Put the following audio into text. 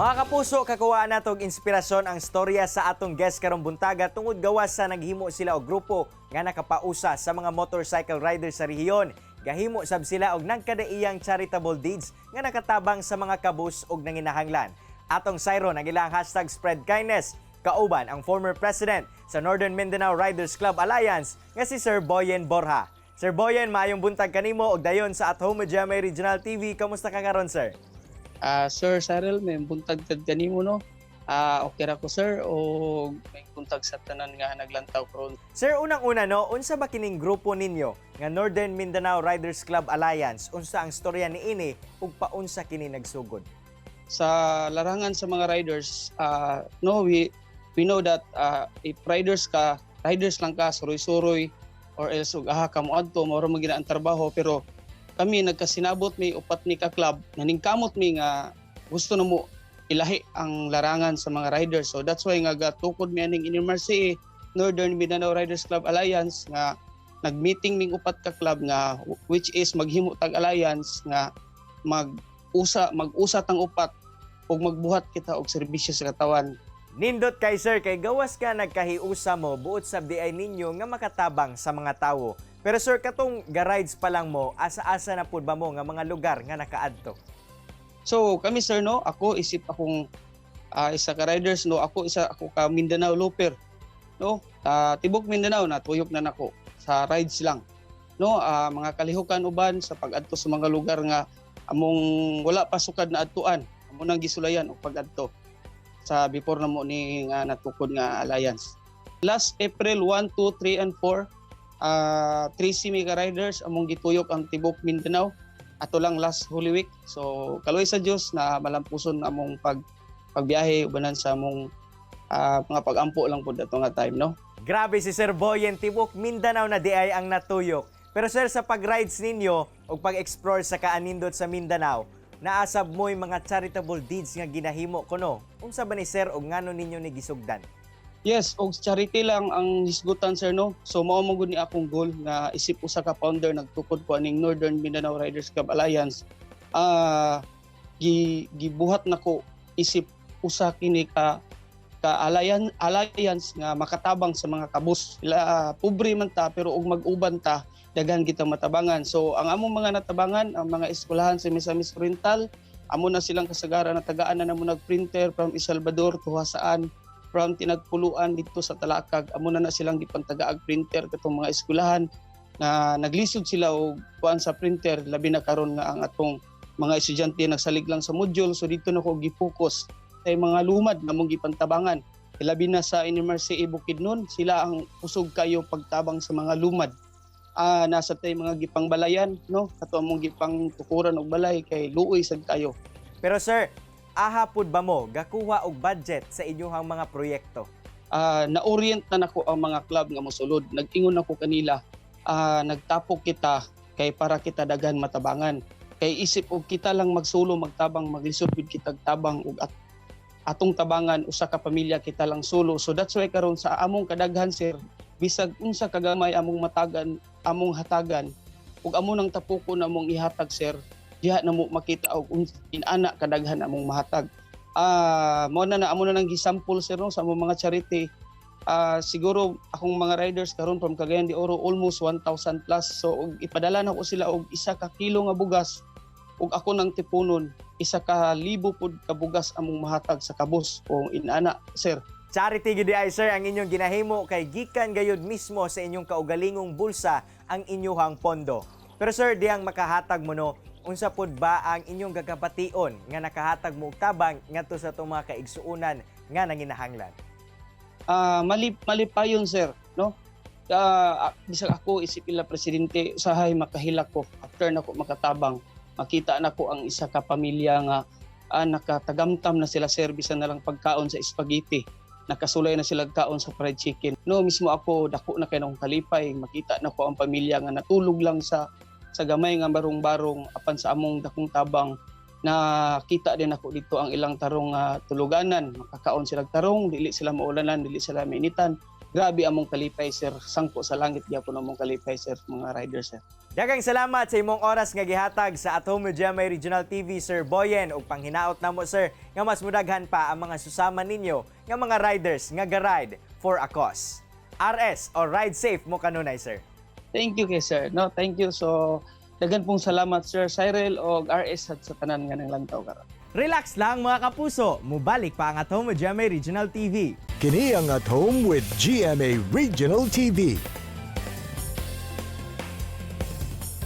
Mga kapuso, kakuhaan natog inspirasyon ang storya sa atong guest karong buntaga tungod gawas sa naghimo sila og grupo nga nakapausa sa mga motorcycle riders sa rehiyon. Gahimo sab sila og nagkadaiyang charitable deeds nga nakatabang sa mga kabus og nanginahanglan. Atong sayron ang ilang #SpreadKindness. Kauban ang former president sa Northern Mindanao Riders Club Alliance nga si Sir Boyen Borja. Sir Boyen, maayong buntag kanimo og dayon sa At Home with GMA Regional TV. Kamusta ka karon, sir? Ah, Sir Cyril, may buntag tad kanimo, no. Ah, okay ra ko, sir, o may buntag sa tanan nga naglantaw karon. Sir, unang-una no, unsa ba kining grupo ninyo nga Northern Mindanao Riders Club Alliance? Unsa ang storya niini ug paunsa kini nagsugod? Sa larangan sa mga riders, no, we know that if riders ka, riders lang ka, suroy-suroy or else ug aha ka mo adto, mao ra man gina ang trabaho, pero kami nagkasinabot mi upat ni ka club, naningkamot mi nga gusto na mo ilahi ang larangan sa mga riders. So that's why nga gatukod mi aning NMRCA, Northern Mindanao Riders Club Alliance, nga nag-meeting ming upat ka club nga which is maghimo tag alliance nga mag-usa tang upat ug magbuhat kita og serbisyo sa katawan. Nindot kay sir, kay gawas ka nagkahiusa mo, buot sab di ay ninyo nga makatabang sa mga tawo. Pero sir, katong ga-rides pa lang mo, asa-asa na pud ba mo nga mga lugar nga nakaadto? So kami, sir, no, ako isip akong isa ka riders, no, ako isa ako ka Mindanao looper, no. Tibok Mindanao natuyok na nako sa rides lang. No, mga kalihukan uban sa pag-adto sa mga lugar nga among wala pa sukad na adtuan, amo nang gisulayan og pag-adto sa before na mo ni nga natukod nga alliance. Last April 1, 2, 3 and 4, 3 mega riders among gituyok ang tibok Mindanao ato lang last Holy Week. So kaluoy sa Dios na malampuson among pagbiyahe ubanan sa among mga pagampo lang pud ato nga time, no. Grabe si Sir Boyen, tibok Mindanao na di ay ang natuyok. Pero sir, sa pag-rides ninyo o pag-explore sa kaanindot sa Mindanao, naasab mo'y mga charitable deeds nga ginahimo kuno. Unsa ba ni, sir, og ngano ninyo ni gisugdan? Yes, og charity lang ang hisgutan, sir, no. So mao man gud ni akong goal nga isip usa ka founder nagtukod ko aning Northern Mindanao Riders Club Alliance. Gibuhat nako isip usa kini ka alliance nga makatabang sa mga kabus. Ila, pobre man ta pero og mag-uban ta daghan kita matabangan. So ang among mga natabangan ang mga eskwelahan sa Misamis Oriental, amo na silang kasagaran na tagaan na namo nag-printer from El Salvador to Jasaan, from Tinagpuluan dito sa Talakag, amo na na silang gipantagaag printer katong mga eskwelahan na naglisod sila og kuan sa printer, labi na karon nga ang atong mga estudyante nagsalig lang sa module. So dito na ko gi-focus sa mga lumad na mong gipantabangan, labi na sa NMRCA Bukidnon. Sila ang kusog kayo pagtabang sa mga lumad. Nasa tay mga gipangbalayan, no, kato among gipang tukuran og balay kay luoy sad kayo. Pero sir, aha pud ba mo gakuha og budget sa inyong mga proyekto? Na-orient na nako ang mga club nga mosulod. Nag-ingon ako kanila, nagtapok kita kay para kita daghan matabangan. Kay isip og kita lang magsulo magtabang, maglisod gud kitag tabang og atong tabangan usa ka pamilya kita lang solo. So that's why karon sa among kadaghan, sir, bisag unsa kagamay among matagan, among hatagan ug amo nang tapukon among ihatag, sir, diha na mo makita og inana kadaghan among mahatag. Mo na na amo na nang gisample, sir, no, sa among mga charity. Siguro akong mga riders karon from Cagayan de Oro almost 1,000 plus. So og ipadala na ko sila og 1 ka kilo nga bugas ug ako nang tipunon, 1,000 pud ka bugas among mahatag sa kabus o inana, sir. Charity gid ay, sir, ang inyong ginahimo kay gikan gayud mismo sa inyong kaugalingong bulsa ang inyuhang pondo. Pero sir, diyang makahatag mo no, unsa pud ba ang inyong gagabation nga nakahatag mo og tabang ngadto sa atong mga kaigsuonan nga nanginahanglan? Malipayon, sir, no. Bisag ako isip ila presidente usahay makahilak ko after nako makatabang, makita nako ang isa ka pamilya nga nakatagamtam na sila, sir, bisan na lang pagkaon sa spaghetti, nakasulay na sila kaon sa fried chicken, no. Mismo ako dako na kay akong kalipay makita nako ang pamilya nga natulog lang sa gamay nga barong-barong, apan sa among dakong tabang nakita din ako dito ang ilang tarong nga tuluganan, makakaon sila tarong, dili sila maulanan, dili sila mainitan. Grabe among kalipay, sir. Sangko sa langit gyapon among kalipay, sir, mga riders, sir. Daghang salamat sa imong oras nga gihatag sa At Home with GMA Regional TV, Sir Boyen, ug panghinaot namo, sir, nga mas mudaghan pa ang mga susama ninyo nga mga riders nga ga-ride for a cause. RS o Ride Safe mo kanunay, sir. Thank you kay sir. No, thank you. So daghan pong salamat, Sir Cyril, og RS at sa tanan nga nanglantaw karon. Relax lang, mga kapuso, mubalik pa ang At Home with GMA Regional TV. Kini ang At Home with GMA Regional TV.